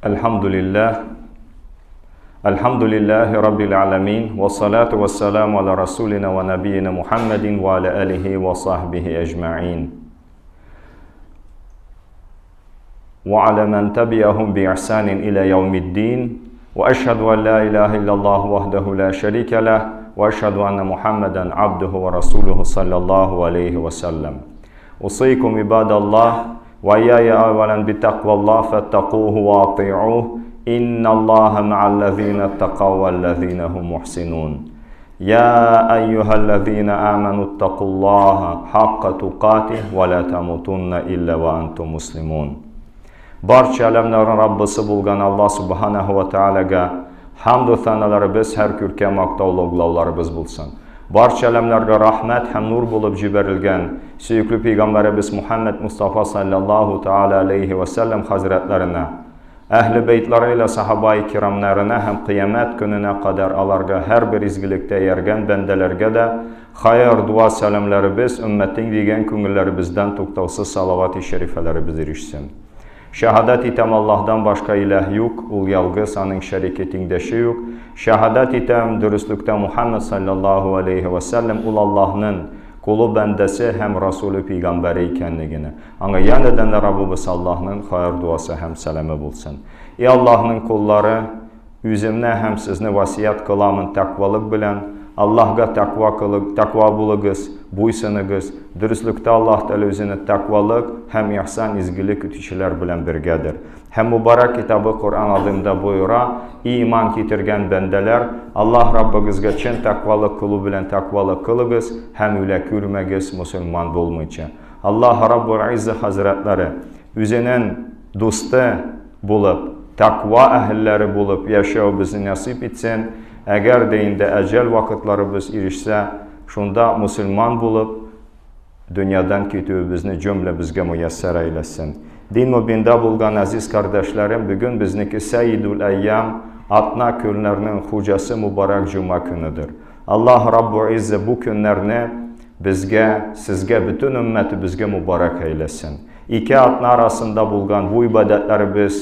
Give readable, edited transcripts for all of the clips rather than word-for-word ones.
Әлхәмдүлилләһ. Әлхәмдүлилләһи раббил аламин ва салату ва саламу аля расулина ва набиина Мухаммадин ва аля алихи ва сахбихи әҗмәин. Ва аля ман табиахум би ихсанин иля яумиддин. Ва ашһаду ан ла илаһа иллаллаху вахдаху ла шарика лах ва ашһаду анна Мухаммадан абдуху ва расулуху саллаллаху алейхи ва саллям. Усыйкум ибадаллах وإياي أولا بتقوى الله فاتقوه وأطيعوه إن الله مع الذين اتقوا والذين هم محسنون يا أيها الذين آمنوا اتقوا الله حق تقاته ولا تموتن إلا وأنتم مسلمون Barça aləmlərin Rabbisi bulğan Allah Subhanahu va Taala'ga hamd və sənalarımız hər kürkə maqtavlı oğullarımız bulsun. Barça aləmlərə rəhmət həm nur bulub cibərilgən сөекле пәйгамбәребез Мухаммед Мустафа саллаллаху таала алейхи ва саллям хәзрәтләренә, әһле бейтлары илә сахабаи кирамнарына һәм кыямәт көненә кадәр аларга һәрбер изгелектә ияргән бәндәләргә дә хәер, дуа, сәламләребез, өммәтең дигән күңелләребездән туктаусыз салават-и шәрифәләребез ирешсен. Шәһадәт итәм Аллаһдан башка иләһ юк, ул ялгыз, аның шәрике тиңдәше юк. Шәһадәт итәм, дөреслектә Мухаммад саллаллаһу алейхи ва сәлләм ул Аллаһның кулы бәндәсе һәм расулы пәйгамбәре икәнлегенә. Аңа янәдән дә Раббыбыз Аллаһның хәер дуасы һәм сәламе булсын. И Аллаһның куллары, үземне һәм сезне васият кыламын тәкъвалык белән, Аллаһга тәкъва кылып, тәкъва булыгыз, буйсыныгыз. Дөреслектә Аллаһ Тәгалә үзенә тәкъвалык һәм ихсан изгелек итүчеләр белән бергәдер. Һәм мөбарәк китабы Коръән Азыймда боера, И иман китергән бәндәләр, Аллаһ Раббыгызга чын тәкъвалык кылу белән тәкъвалык кылыгыз һәм үлә күрмәгез мөселман булмыйча. Аллаһ Раббул Изза хәзрәтләре үзенең дусты булып, тәкъва әһелләре булып яшәвебезне насыйп итсен. Әгәр дә инде әҗәл вакытларыбыз ирешсә, шунда мөселман булып, дөньядан китүебезне җөмләбезгә мөяссәр әйләсен. Дин мөбиндә булган әзиз кардәшләрем, бүген безнеке Сәйидул әйям, атна көннәрнең хуҗасы мөбарәк җома көнедер. Аллаһ Раббу Иззә бу көннәрне безгә, сезгә, бөтен өммәтебезгә мөбарәк әйләсен. Ике атна арасында булган бу ибадәтләребез,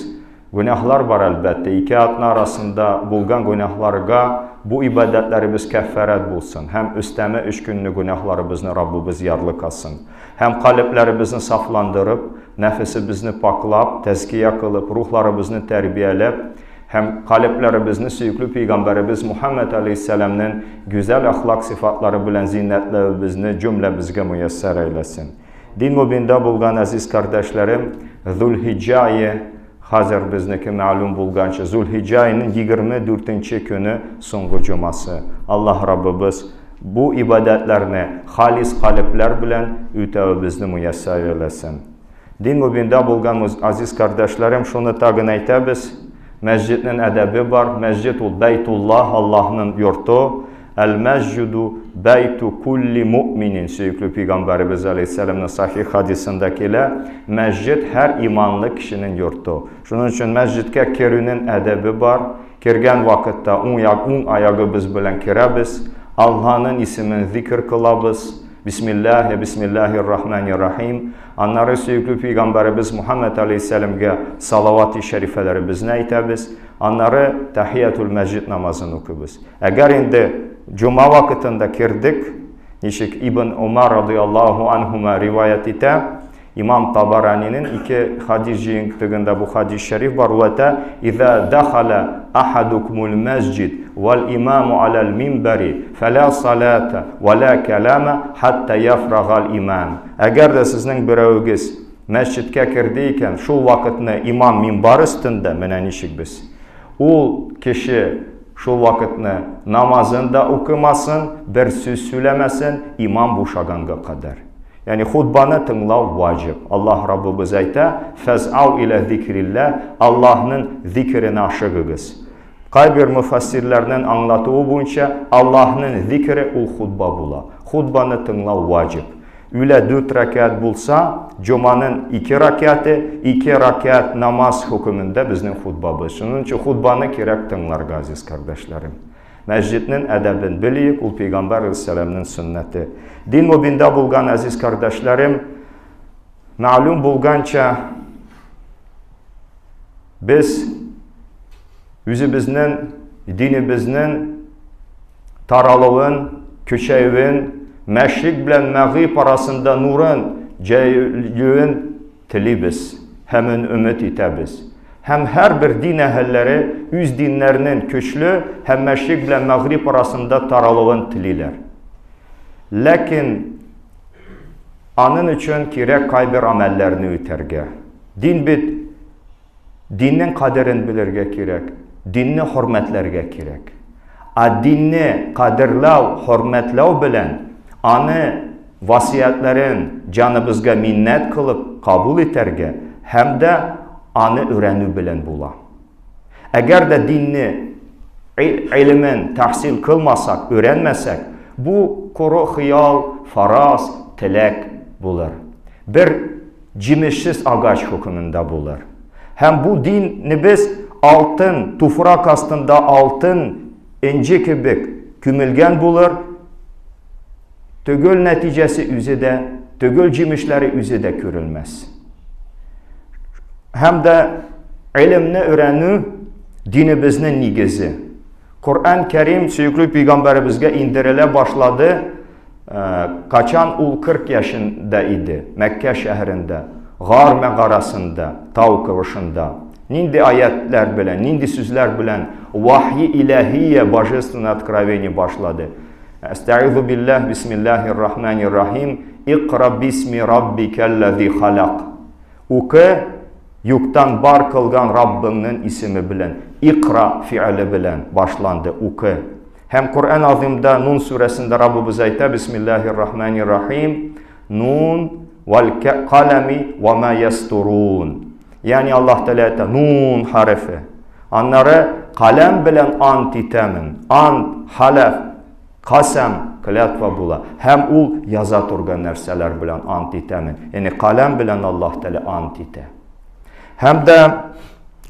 гөнаһлар бар әлбәттә, ике атна арасында булган гөнаһларга бу ибадәтләребез кәффарәт булсын һәм өстәмә өч көнне гөнаһларыбызны Раббыбыз ярлыкасын. Һәм калебләребезне сафландырып, нәфесебезне паклап, тәзкия кылып, рухларыбызны тәрбияләп һәм калебләребезне сөекле пәйгамбәребез Мухаммәд алейһиссәламнең гүзәл әхлак сыйфатлары белән зиннәтләвебезне җөмләбезгә мөяссәр әйләсен. Дин мөбиндә булган әзиз кардәшләрем, Зулхиҗҗә ае хәзер безнеке мәгълүм булганча, Зулхиҗҗә аеның 24 нче көне соңгы җомасы. Аллаһ Раббыбыз бу ибадәтләрне халис калебләр белән үтәвебезне мөяссәр әйләсен. Дин мөбиндә булган азиз кардәшләрем, шуны тагын әйтәбез, мәсҗиднең әдәбе бар. Мәсҗид ул Бәйтуллаһ, Аллаһның йорты. Әл-мәсҗиду бәйту кулли муъминин сөекле пәйгамбәребез алейһиссәламның сахих хадисында килә. Мәсҗид һәр иманлы кешенең йорты. Шуның өчен мәсҗидкә керүнең әдәбе бар. Кергән вакытта уң як уң аягыбыз белән керәбез. Аллаһның исемен зикр кылабыз. Бисмиллаһи, бисмиллаһир рахманир рахим. Аннары сөекле пәйгамбәребез Мухаммад алейһиссәламгә салават-и шәрифәләребезне әйтәбез. Аннары тахиятул мәсҗид намазын укыйбыз. Әгәр инде җома вакытында кердек, ничек Ибн Умар радыяллаһу анһума риваять итә, Имам Табаранинең ике хадис җыентыгында бу хадис шәриф бар, ул әйтә: "Иза дахала ахадукумул мәсҗид вал имаму алал минбари фала салата ва ла калама хатта яфрагал имам". Әгәр дә сезнең берәвегез мәсҗидкә керде икән, шул вакытны имам минбар өстендә, менә ничек без. Ул кеше шул вакытны намазын да укымасын, бер сүз сөйләмәсен, имам бушаганга кадәр. Ягъни хутбаны тыңлау ваҗиб. Аллаһ Раббыбыз әйтә, "Фәсау иля зикрилла", Аллаһның зикеренә ашыгыгыз. Кайбер мөфәссирләрнең аңлатуы буенча, Аллаһның зикере ул хутба була. Хутбаны тыңлау ваҗиб. Үлә дүрт рәкәт булса, җоманың ике рәкәте, ике рәкәт намаз хөкемендә безнең хутбабыз. Шуның өчен хутбаны кирәк тыңларга, азиз кардәшләрем. Мәсҗиднең әдәбен белик, ул пәйгамбәр алейһиссәламнең сөннәте. Дин мөбиндә булган азиз кардәшләрем, мәгълүм булганча, без Үзебезнең динебезнең таралуын, көчәюен, мәшрик белән мәгърип арасында нурын җәелүен телибез һәм өмет итәбез. Һәм һәрбер дин әһелләре үз диннәренең көчле һәм мәшрик белән мәгърип арасында таралуын телиләр. Ләкин анын өчен кирәк кайбер амәлләрне үтәргә. Дин бит Диннең кадерен белергә кирәк, динне хөрмәтләргә кирәк. Ә динне кадерләү, хөрмәтләү белән аны васыятьләрен җаныбызга миннәт кылып кабул итәргә һәм дә аны өйрәнү белән була. Әгәр дә динне гыйлемен тәхсил кылмасак, өйрәнмәсәк, бу коры хыял, фараз, теләк булыр. Бер җимешсез агач хөкемендә булыр. Һәм бу динебез алтын, туфрак астында алтын, энҗе кебек күмелгән булыр, төгел нәтиҗәсе үзе дә, төгел җимешләре үзе дә күрелмәс. Һәм дә гыйлемне өйрәнү динебезнең нигезе. Коръән Кәрим сөекле пәйгамбәребезгә индерелә башлады, Качан ул 40 яшендә иде, Мәккә шәһәрендә, Гар мәгарәсендә, тау кывышында. Нинди аятлар белән, нинди сүзләр белән вахи иләһия, божественное откровение башлады. Әстәгыйзу билләһ, бисмиллаһир рахманир рахим. Икра бисми раббикәлләзи халак. Укы, юктан бар кылган Раббыңның исеме белән. Икра фиале белән башланды, укы. Һәм Коръән Азимда Нун сүрәсендә Раббыбыз әйтә, Бисмиллаһир Рахманир Рахим, Нун вал калами ва ма ястурун. Ягъни Аллаһ Тәгалә әйтә, Нун хәрефе. Аннары каләм белән ант итәмен. Ант, халәф, касам, клятва була. Һәм ул яза торган нәрсәләр белән ант итәмен. Ягъни каләм белән Аллаһ Тәгалә ант итә. Һәм дә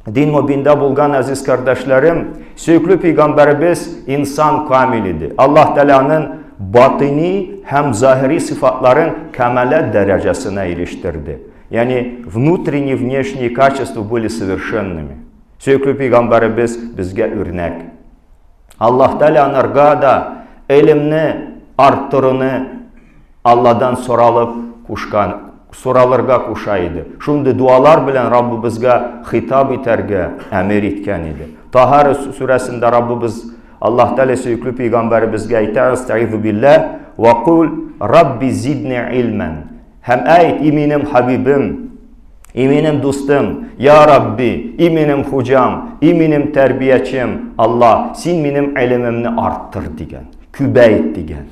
Дин мобиндә булган әзиз кардәшләрем, сөекле пәйгамбәребез инсан камил иде. Аллаһ Тәгаләнең батыни һәм заһири сыйфатларын камалят дәрәҗәсенә ирештерде. Ягъни внутренние внешние качества были совершенными. Сөекле пәйгамбәребез безгә үрнәк. Аллаһ Тәгалә анарга да гыйлемне арттыруны Алладан соралып кушкан, соралырга куша иде. Шундый дуалар белән Раббыбызга хитап итәргә әмер иткән иде. Таһара сүрәсендә Раббыбыз Аллаһ Тәгалә сөекле пәйгамбәребезгә әйтә, Астагыйзу билләһ, ва кул Рабби зидни илмән. Һәм әйт, и минем хабибем, и минем дустым, я Рабби, и минем хуҗам, и минем тәрбиячем, Аллаһ, син минем гыйлемемне арттыр дигән, күбәйт дигән.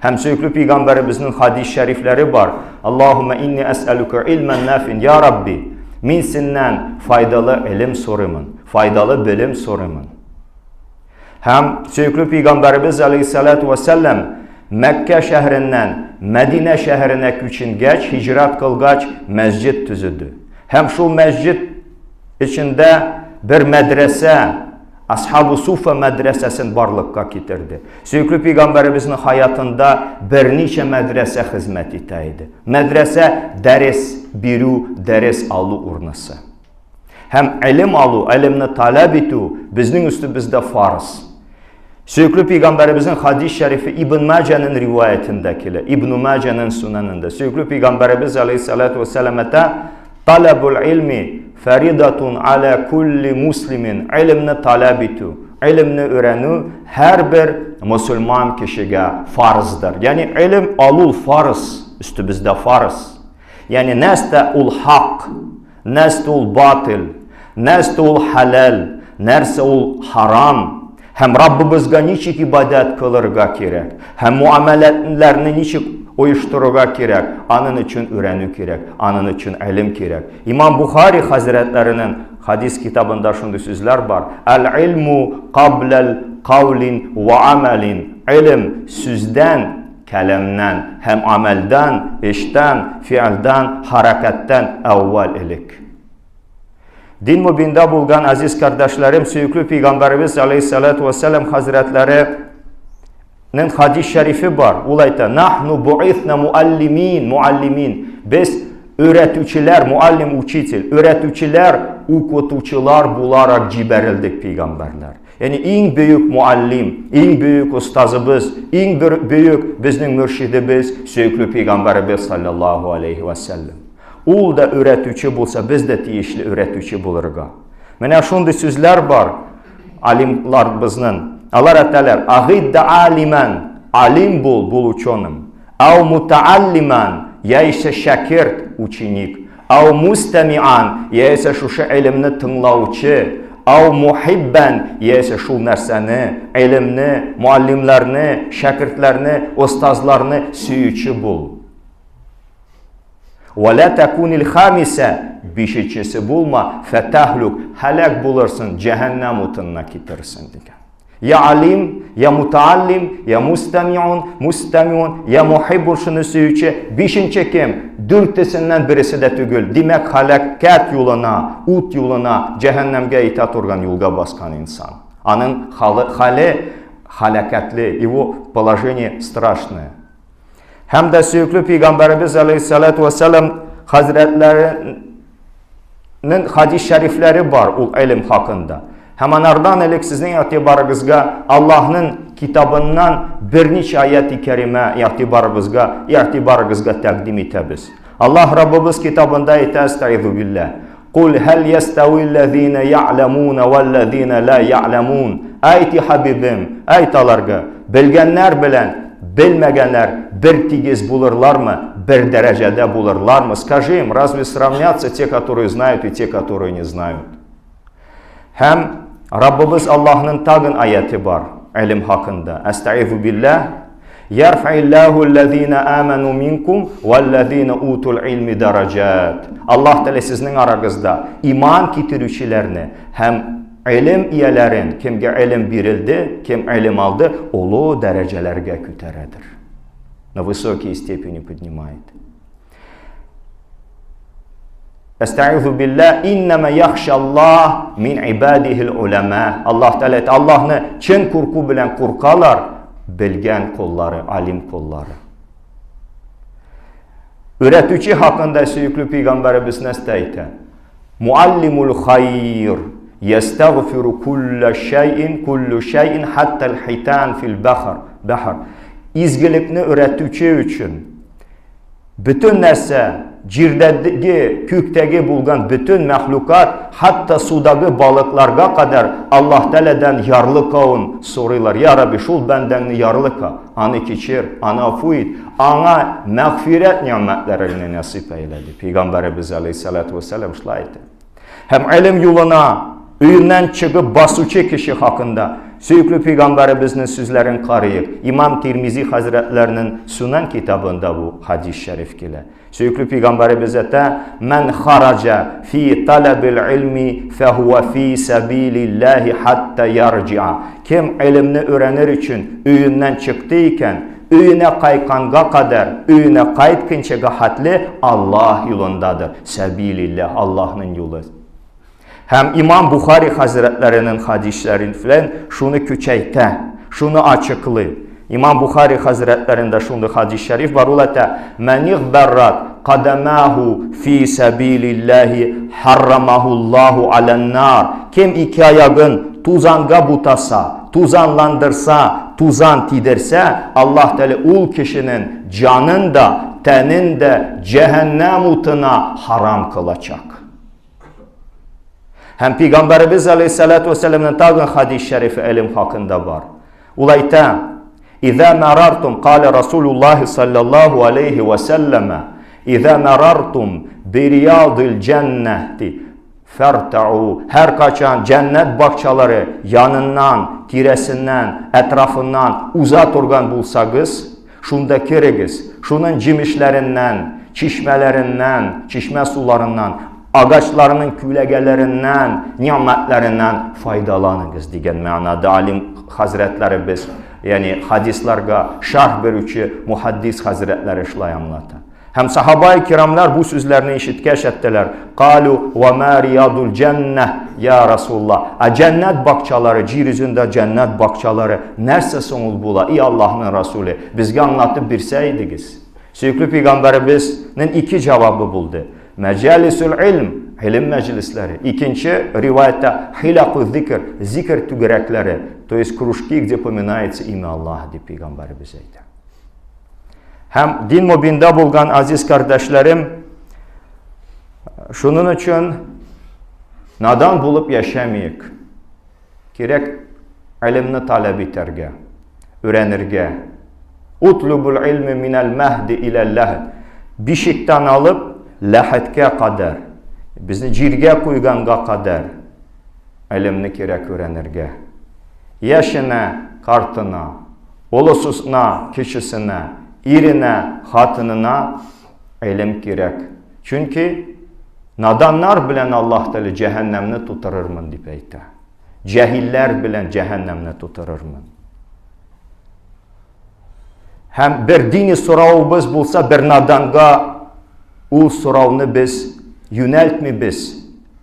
Һәм сөекле пәйгамбәребезнең хадис шәрифләре бар. Аллаһумма инни әсәлүкә илмән нафин. Я Рабби, мин синнән файдалы илем сорыймын, файдалы белем сорыймын. Һәм сөекле пәйгамбәребез алейхиссалату вассалам Мәккә шәһәреннән Мәдинә шәһәренә күченгәч, һиҗрат кылгач, мәсҗид төзеде. Һәм шул мәсҗид эчендә бер мәдрәсә Асхабу Суфа мәдрәсәсен барлыкка китерде. Сөекле пәйгамбәребезнең хаятында берничә мәдрәсә хезмәт итә иде. Мәдрәсә дәрес бирү, дәрес алу урнысы. Һәм гыйлем алу, гыйлемне таләп итү безнең өстебездә фарыз. Сөекле пәйгамбәребезнең хадис шәрифе Ибн Маҗаның риваятендә килә. Ибн Маҗаның сунанында. Сөекле пәйгамбәребез алейхиссалату вассалам әйтә, Таләбул илми фәридатун аля кулли муслимин. Илемне таләп итү, илемне өйрәнү һәрбер мусульман кешегә фарыздыр. Ягъни илем алу фарыз, өстебездә фарыз. Ягъни нәрсә ул хак, нәрсә ул батил, нәрсә ул хәләл, нәрсә ул харам. Һәм Раббыбызга ничек ибадәт кылырга кирәк, һәм муамәләтләрне ничек оештырырга кирәк, анын өчен өйрәнү кирәк, анын өчен гыйлем кирәк. Имам Бухари хәзрәтләренең хадис китабында шундый сүзләр бар. Әл-илму кабләл каулин ва амалин. Гыйлем сүздән, кәламнән һәм амәлдән, эштән, фиалдан, хәрәкәттән әүвәл элек. Дин мубинда булган азиз кардәшләрем, сөекле пәйгамбәребез алейхиссалату вассалам хәзрәтләренең хадис шәрифе бар. Ул әйтә: "Нахну бу'ithна муаллимин, муаллимин." Без Өйрәтүчеләр, муаллим, учитель, өйрәтүчеләр, укытучылар буларак җибәрелдек пәйгамбәрләр. Ягъни иң бөек муаллим, иң бөек остазыбыз, иң бер бөек безнең мөршидебез, сөекле пәйгамбәребез саллаллаһу алейхи ва сәлләм. Ул да өйрәтүче булса, без дә тиешле өйрәтүче булырга. Менә шундый сүзләр бар алимларыбызның. Алар әйтәләр: "Агидда алиман, алим бул, бул ученым. Ау мутааллиман, яисә шәкерт, ученик. Ау мустамиан, яисә шушы гыйлемне тыңлаучы. Ау мухиббән, яисә шул нәрсәне, гыйлемне, муаллимларны, шәкертләрне, остазларны сөюче бул. Вә лә тәкунил хамисә, бишенчесе булма, фәтәһлүк, һәлак булырсың, җәһәннәм утына китерсең дигән. Я алим, я мутааллим, я мустамиун, мустамиун, я мухиббун шуны сөюче. Бишенче кем? Дүртесеннән бересе дә түгел. Димәк, халәккәт юлына, ут юлына, җәһәннәмгә итә торган юлга баскан инсан. Аның халы, хәле халәкәтле, его положение страшное. Һәм дә сөекле пәйгамбәребез алейхиссалату вассалам хәзрәтләренең хадис шәрифләре бар ул илм хакында. Һәм анардан элек сезнең игътибарыгызга Аллаһның китабыннан берничә аят-и кәримә игътибарыбызга, игътибарыгызга тәкъдим итәбез. Аллаһ Раббыбыз китабында әйтә, әстәгыйзу билләһ. Кул хәл ястәвилләзина я'ламуна валләзина ла я'ламун. Әйт, хабибем, әйт аларга, белгәннәр белән белмәгәннәр бер тигез булырлармы, бер дәрәҗәдә булырлармы? Скажи им, разве сравнятся те, которые знают, и те, которые не знают? Һәм Раббыбыз Аллаһның тагын аяте бар, илм хакында. Әстәгыйзу билләһ. Ярфаиллаху аллазина аману минкум валлазина утул илми дараҗат. Аллаһ Тәгалә сезнең арагызда иман китерүчеләрне һәм илем ияләрен, кемгә илем бирелде, кем илем алды, олы дәрәҗәләргә күтәрәдер. На высокие степени поднимает. Әстәгыйзу билла, иннама яхшаллах мин ибадихил уляма. Аллаһ Тәгалә әйтә, Аллаһны чын курку белән куркалар, белгән коллары, алим коллары. Өйрәтүче хакында сөекле пәйгамбәребез нәрсә әйтә? Муаллимул хайр ястагфиру кулла шәйин куллу шәйин хатта хитан фил бахр. Бахр. Изгелекне өйрәтүче өчен Бөтен нәрсә, җирдәге, күктәге булган бөтен мәхлукат, хәтта судагы балыкларга кадәр Аллаһ Тәгаләдән ярлыкавын сорыйлар. Я Рабби, шул бәндәңне ярлыка, аны кичер, аны афу ит, аңа мәгъфирәт нигъмәтләреңне насыйп әйлә, дип Пәйгамбәребез алейһиссалату вәссәлам шулай әйтә. Һәм гыйлем юлына өеннән чыгып басучы кеше хакында сөекле пәйгамбәребезнең сүзләрен карыйк. Имам Тирмизи хәзрәтләренең Сунан китабында бу хадис шәриф килә. Сөекле пәйгамбәребез әйтә: "Ман хараҗа фи талабил илми фахуа фи сабилиллаһи хатта ярҗиа." Кем гыйлемне өйрәнер өчен өеннән чыкты икән, өенә кайтканга кадәр, өенә кайтканчага хәтле Аллаһ юлындадыр. Сәбилилләһ, Аллаһның юлы. Һәм Имам Бухари хәзрәтләренең хадисләрен белән шуны көчәйтә, шуны ачыклый. Имам Бухари хәзрәтләрендә шундый хадис шәриф бар, ул әйтә: "Мән игъбаррат кадамаху фи сәбилилләһи харрамахуллаху алан-нар." Кем ике аягын тузанга бутаса, тузанландырса, тузан тидерсә, Аллаһ Тәгалә ул кешенең җанын да, тәнен дә җәһәннәм утына харам кылачак. Һәм Пәйгамбәребез алейһиссалату вәссәламның тагын хадис шәрифе илм хакында бар. Ул әйтә: "Иза марартум кала Расулуллаһи саллаллаһу алейхи ва сәлләмә, иза марартум би риядил җәннәти фәртау." Һәр качан җәннәт бакчалары яныннан, тирәсеннән, әтрафыннан уза торган булсагыз, шунда керегез, шуның җимешләреннән, чишмәләреннән, чишмә суларыннан, агачларының күләгәләреннән, нигъмәтләреннән файдаланыгыз дигән мәгънәдә алим хәзрәтләребез, ягъни хадисларга шарх бирүче мухаддис хәзрәтләре шулай аңлата. Һәм сахабай кирамнар бу сүзләрне ишеткәч әйттеләр: "Калу ва ма риядул җәннә я Расулла?" Ә җәннәт бакчалары, җир йөзендә җәннәт бакчалары нәрсә соң ул була? И Аллаһның Расуле, безгә аңлатып бирсә идегез. Сөекле пәйгамбәребезнең ике җавабы булды. Мәҗалисул илм, гыйлем мәҗлесләре. Икенче риваятьтә хилаку зикр, зикр түгәрәкләре, то есть кружки, где поминается имя Аллаһа дип пәйгамбәребез әйтә. Һәм дин мобинда булган азиз кардәшләрем, шуның өчен надан булып яшәмик. Кирәк гыйлемне таләп итәргә, өйрәнергә. Утлубул илме минәл мәһди иләл ләһд. Бишектән алып ләхеткә кадәр, безне җиргә куйганга кадәр гыйлемне кирәк өйрәнергә. Яшенә, картына, олысысына, кечесенә, иренә, хатынына гыйлем кирәк. Чөнки наданнар белән Аллаһ Тәгалә җәһәннәмне тутырырмын дип әйтә. Җәһилләр белән җәһәннәмне тутырырмын. Һәм бер дини соравыбыз булса, бер наданга ул сорауны без юнәлтмибез,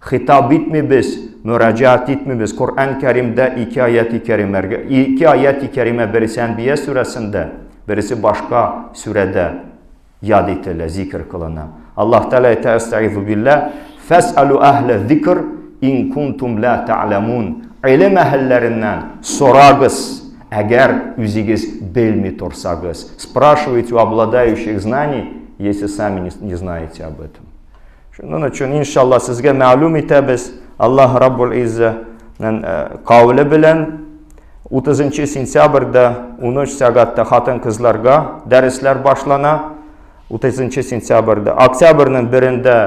хитап итмибез, мөрәҗәгать итмибез. Коръән Кәримдә ике аят-и кәримәргә, ике аят-и кәримә берсе Әнбия сүрәсендә, берсе башка сүрәдә яд ителә, зикр кылына. Аллаһ Тәгалә әйтә, әстәгыйзу билләһ, фәсәлу әһлә зикр ин кунтум ла та'ламун. Гыйлем әһелләреннән сорагыз, әгәр үзегез белми торсагыз. Спрашивайте у обладающих знаний, если сами не знаете об этом. Шуның өчен, иншалла, сезгә мәгълүм итәбез, Аллаһ Раббул Иззәнең кавле белән 30 сентябрьдә 13 сәгатьтә хатын-кызларга дәресләр башлана. 30 сентябрьдә. Октябрьнең берендә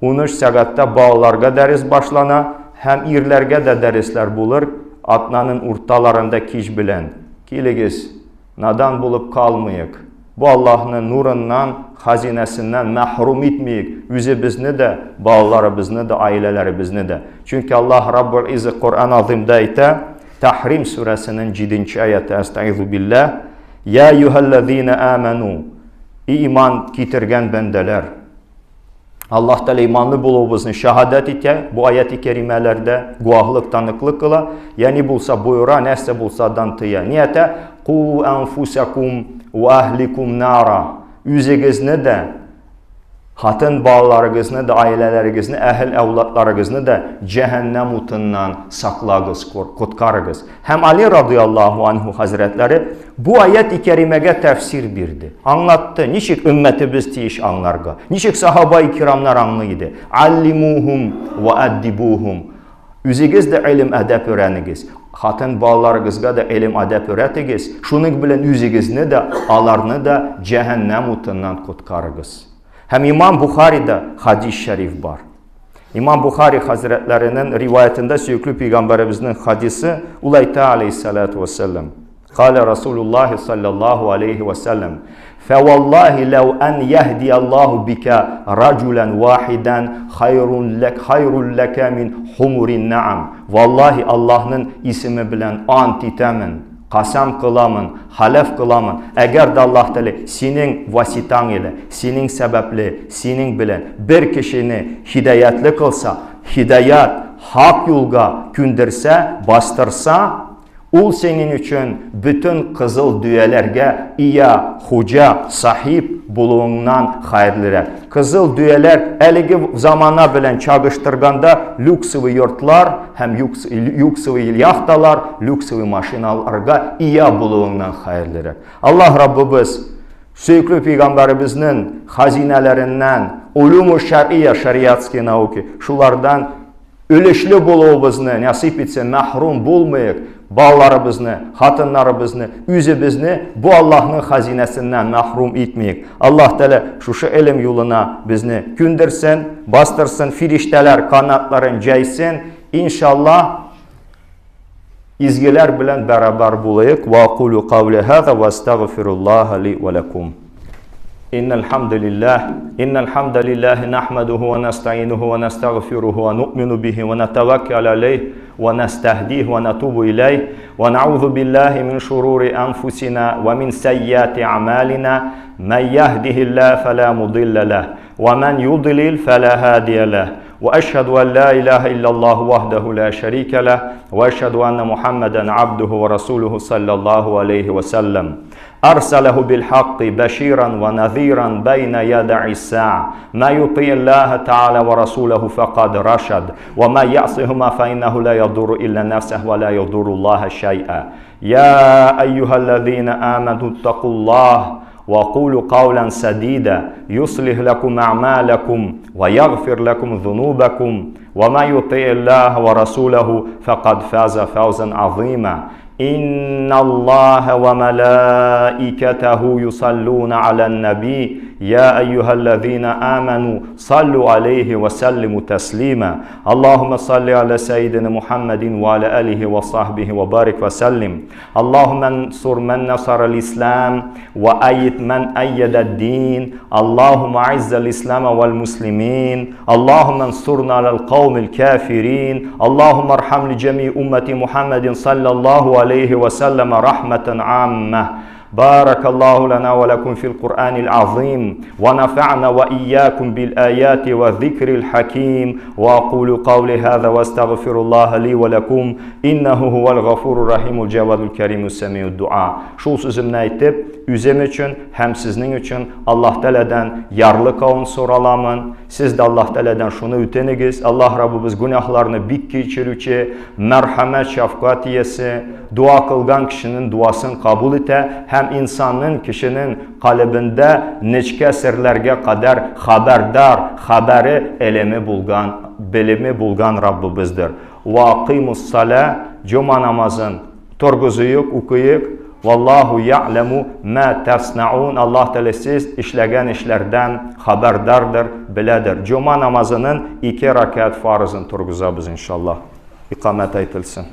13 сәгатьтә балаларга дәрес башлана һәм ирләргә дә дәресләр булыр атнаның урталарында кич белән. Килегез, надан булып калмыйк. Бу Аллаһның нурыннан, хазинәсеннән мәхрүм итмиек үзебезне дә, балаларыбызны да, аиләләребезне дә. Чөнки Аллаһ Раббул Иззә Коръән Азимда әйтә, Тәхрим сүрәсенең 7 аяты, әстәгыйзу билләһ, Я әйюһәлләзина аману, и иман китергән бәндәләр. Аллаһ Тәгалә иманлы булуыбызны шаһадәт итә бу аяти кәримәләрдә, гуаһлык, таныклык кыла, ягъни булса боера, нәрсә булса дан тыя. Ни әйтә? Ку анфусакум ва ахликум нара. Үзегезне дә, хатын балаларыгызны да, аиләләрегезне, әһел әүладларыгызны да җәһәннәм утыннан саклагыз, коткарыгыз. Һәм Али радыяллаһу анһу хәзрәтләре бу аят-и кәримәгә тәфсир бирде. Аңлатты, ничек өммәтебез тиеш аңларга. Ничек сахаба-и кирамнар аңлый иде. Аллимухум ва аддибухум. Үзегез дә гыйлем әдәп өйрәнегез. Хатын балаларыгызга да гыйлем әдәп өйрәтегез. Шуның белән үзегезне дә, аларны да җәһәннәм утыннан коткарыгыз. Һәм Имам Бухарида хадис шәриф бар. Имам Бухари хәзрәтләренең риваятендә сөекле пәйгамбәребезнең хадисы, ул әйтә алейхиссалату вассалам. Калә Расулуллаһи саллаллаһу алейхи вассалам. Фәваллаһи ләү ан яһди Аллаһу бика раджулан вахидан хайрун лак хайрул лака мин хумурин наам. Валлаһи Аллаһның исеме белән ант итәмен. Касам кыламын, халәф кыламын, әгәр дә Аллаһ Тәгалә синең васитаң илә, синең сәбәпле, синең белән бер кешене һидаятлы кылса, һидаят, хак юлга күндерсә, бастырса, ул синең өчен бөтен кызыл дөяләргә ия, хуҗа, сахиб булуыңнан хәерлерәк. Кызыл дөяләр әлеге замана белән чагыштырганда люксовый йортлар һәм люксовый яхталар, люксовый машиналарга ия булуыңнан хәерлерәк. Аллаһ Раббыбыз сөекле пәйгамбәребезнең хазинәләреннән, улюму шәрия, шариатские науки, шулардан өлешле булуыбызны насыйп итсен, мәхрүм булмыйк, балаларыбызны, хатыннарыбызны, үзебезне бу Аллаһның хазинәсеннән мәхрүм итмик. Аллаһ Тәгалә шушы илем юлына безне күндерсен, бастырсын, фириштәләр канатларын җәйсен. Иншаллаһ, изгеләр белән бәрабәр булыйк. Ва акулу каули хаза ва астагфируллаһа ли ва лакум. إن الحمد لله إن الحمد لله نحمده ونستعينه ونستغفره ونؤمن به ونتوكل عليه ونستهديه ونتوب إليه ونعوذ بالله من شرور أنفسنا ومن سيئات أعمالنا من يهده الله فلا مضل له ومن يضلل فلا هادي له وأشهد أن لا إله إلا الله وحده لا شريك له وأشهد أن محمدا عبده ورسوله صلى الله عليه وسلم. أرسله بالحق بشيرا ونذيرا بين يدي الساعة ما يطيع الله تعالى ورسوله فقد رشد وما يعصهما فإنه لا يضر إلا نفسه ولا يضر الله شيئا يا أيها الذين آمنوا اتقوا الله وقولوا قولا سديدا يصلح لكم أعمالكم ويغفر لكم ذنوبكم وما يطيع الله ورسوله فقد فاز فوزا عظيما إن الله وملائكته يصلون على النبي يا أيها الذين آمنوا صلوا عليه وسلموا تسليما اللهم صل على سيدنا محمد وعلى آله وصحبه وبارك وسلم اللهم انصر من نصر الإسلام وأيد من أيد الدين اللهم أعز الإسلام والمسلمين اللهم انصرنا على القوم الكافرين اللهم ارحم لجميع أمة محمد صلى الله عليه وسلم رحمة عامة بارك الله لنا ولكم في القرآن العظيم ونفعنا وإياكم بالآيات والذكر الحكيم وأقول قولي هذا واستغفر الله لي ولكم إنه هو الغفور الرحيم الجواد الكريم السميع الدعاء. Шул сүземне әйтеп, үзем өчен һәм сезнең өчен Аллаһ Тәгаләдән ярлыкавын сораламын. Сез дә Аллаһ Тәгаләдән шуны үтенегез. Аллаһ Раббыбыз гөнаһларны бик кичерүче, мәрхәмәт, шәфкать иясе, дуа кылган кешенең дуасын кабул итә һәм инсанның, кешенең калебендә нечкә серләргә кадәр хәбәрдар, хәбәре, элеме булган, белеме булган Раббыбыздыр. Ва акыймус салә, җома намазын торгызыйк, укыйк. Валлаху я'ләму ма таснаун. Аллаһ Тәгалә сез эшләгән эшләрдән хәбәрдардыр, беләдер. Җома намазының ике рәкәгать фарызын торгызабыз иншаллаһ. Икамәт әйтелсен.